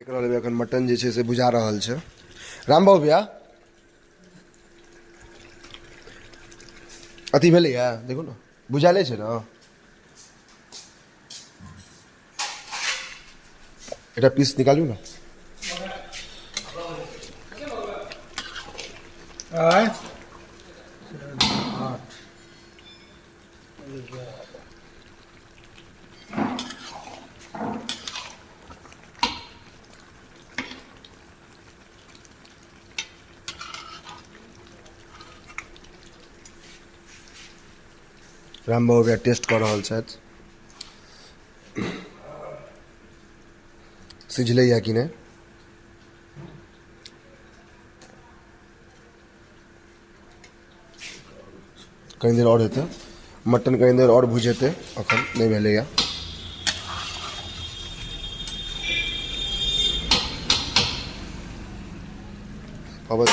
देख रहल हेबै एखन मटन जे छै से बुझा रहल छै। रामबाबू भैया अथी भेलैया, देखू ने बुझायले छै ने। एकटा पीस निकालू ने। आय रामबाबू भैया टेस्ट कऽ रहल छथि, सिझलै या कि नहि। कनी देर आओर हेतै मटन, कनी देर आओर भुजेतै, अखन नहि भेलैया। अब